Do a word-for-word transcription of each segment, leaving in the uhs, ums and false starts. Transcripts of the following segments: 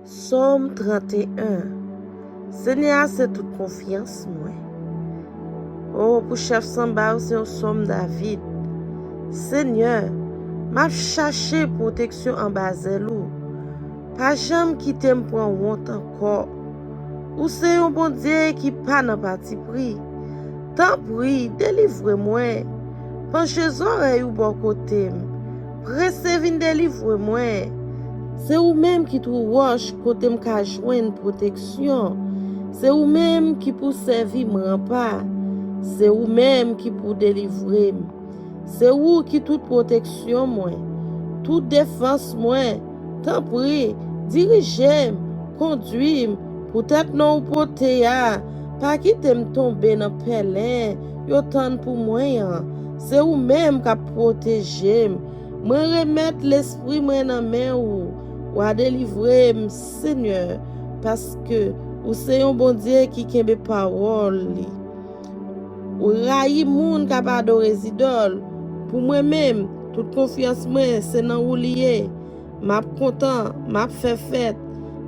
Sòm trannteyen. Senyè a se tout konfyans mwen. O, pou chèf sanba yo, se yon sòm David. Senyè, m ap chache pwoteksyon anba zèl ou. Pa janm kite m pran wont ankò. Ou se yon Bondye ki pa nan patipri. Tanpri, delivre mwen. Panche zòrèy ou bò kote m. Prese vin delivre mwen. Se ou menm ki twou wòch kote m ka jwenn pwoteksyon. Se ou menm ki pou sèvi m ranpa. Se ou menm ki pou delivre m. Se ou ki tout pwoteksyon mwen, tout defans mwen. Tanpri, dirije m, kondui m, poutèt non ou pote a. Pa kite m tonbe nan pèlen yo tann pou mwen an. Se ou menm k ap pwoteje m. Mwen remèt lespri mwen nan men ou. W a delivre m, Senyè, paske ou se yon Bondye ki kenbe pawòl li. Ou rayi moun k ap adore zidòl. Pou mwen menm, tout konfyans mwen se nan ou li ye. M ap kontan, m ap fè fèt,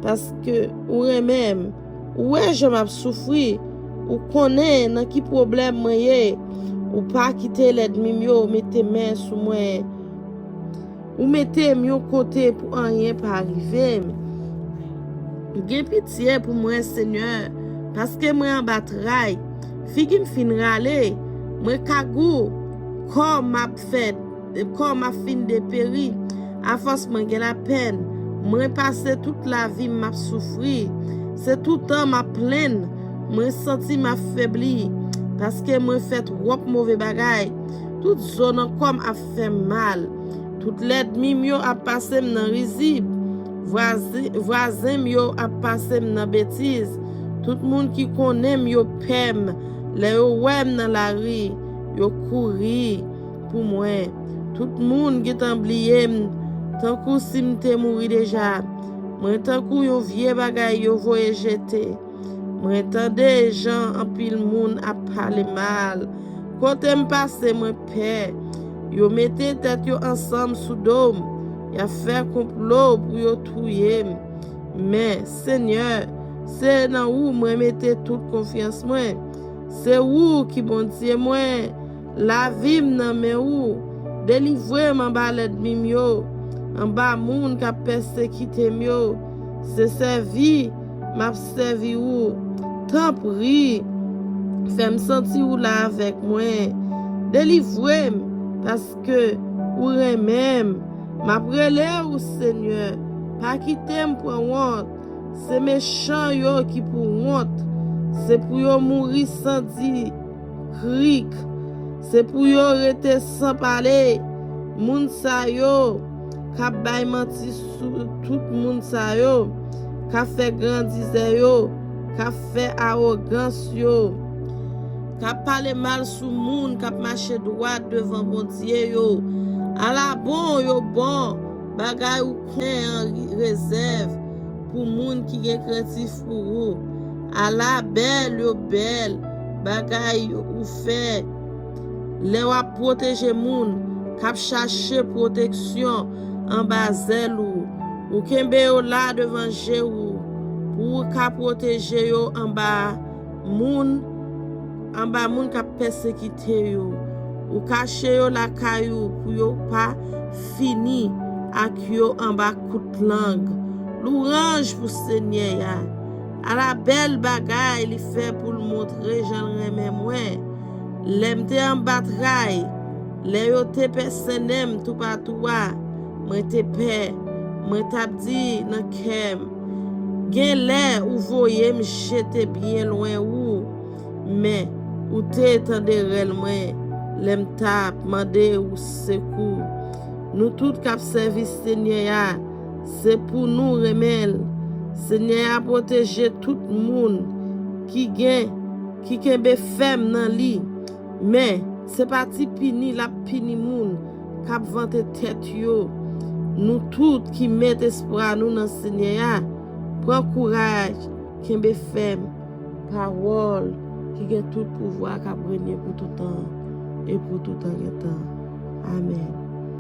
paske ou renmen m. Ou wè jan m ap soufri. Ou konnen nan ki pwoblèm mwen ye. Ou pa kite lènmi m yo mete men sou mwen. Ou mete m yon kote pou anyen pa rive m. Gen pitye pou mwen, Senyè, paske mwen anba tray. Figi m fin rale, mwen kagou, kò m ap fè, kò m ap fin deperi. Afòs mwen gen lapèn, mwen pase tout lavi m ap soufri. Se toutan m ap plenn, mwen santi m ap febli, paske mwen fè twòp move bagay. Tout zo nan kò m ap fè m mal. Tout lènmi m yo ap pase m nan rizib. Vwazi-, vwazen m yo ap pase m nan betiz. Tout moun ki konnen m yo pè m. Lè yo wè m nan lari, yo kouri pou mwen. Tout moun gentan bliye m, tankou si m te mouri deja. Mwen tankou yon vye bagay yo voye jete. Mwen tande jan anpil moun ap pale mal. Kote m pase, mwen pè. Yo mete tèt yo ansanm sou do m. Y ap fè konplo pou yo touye m. Men, Senyè, se nan ou mwen mete tout konfyans mwen. Se ou ki Bondye mwen. Lavi m nan men ou. Delivre m anba lènmi m yo, anba moun k ap pèsekite m yo. Se sèvi m ap sèvi ou. Tanpri, fè m santi ou la avèk mwen. Delivre m, paske ou renmen m. M ap rele ou, Senyè. Pa kite m pran wont. Se mechan yo ki pou wont. Se pou yo mouri san di krik. Se pou yo rete san pale. Moun sa yo k ap bay manti sou tout moun sa yo, k ap fè grandizè yo, k ap fè awogans yo, k ap pale mal sou moun k ap mache dwat devan Bondye yo. Ala bon yo bon bagay ou konnen an rezèv pou moun ki gen krentif pou ou. Ala bèl yo bèl bagay ou fè lè w ap pwoteje moun k ap chache pwoteksyon anba zèl ou. Ou kenbe yo la devan je ou pou ou ka pwoteje yo anba moun, anba moun k ap pèsekite yo. Ou kache yo lakay ou pou yo pa fini ak yo anba kout lang. Louwanj pou Senyè a. Ala bèl bagay li fè pou l montre jan l renmen mwen. Lè m te anba tray, lè yo te pèsennen m toupatou a, mwen te pè. Mwen t ap di nan kè m, genlè ou voye m jete byen lwen ou, men ou te tande rèl mwen lè m t ap mande ou sekou. Nou tout k ap sèvi Senyè a, se pou nou renmen l. Senyè a pwoteje tout moun ki gen, ki kenbe fèm nan li. Men, se pa ti pini l ap pini moun k ap vante tèt yo. Nou tout ki met espwa nou nan Senyè a, pran kouraj, kenbe fèm. Pawòl ki gen tout pouvwa k ap renye pou toutan e pou toutan gen tan. Amèn.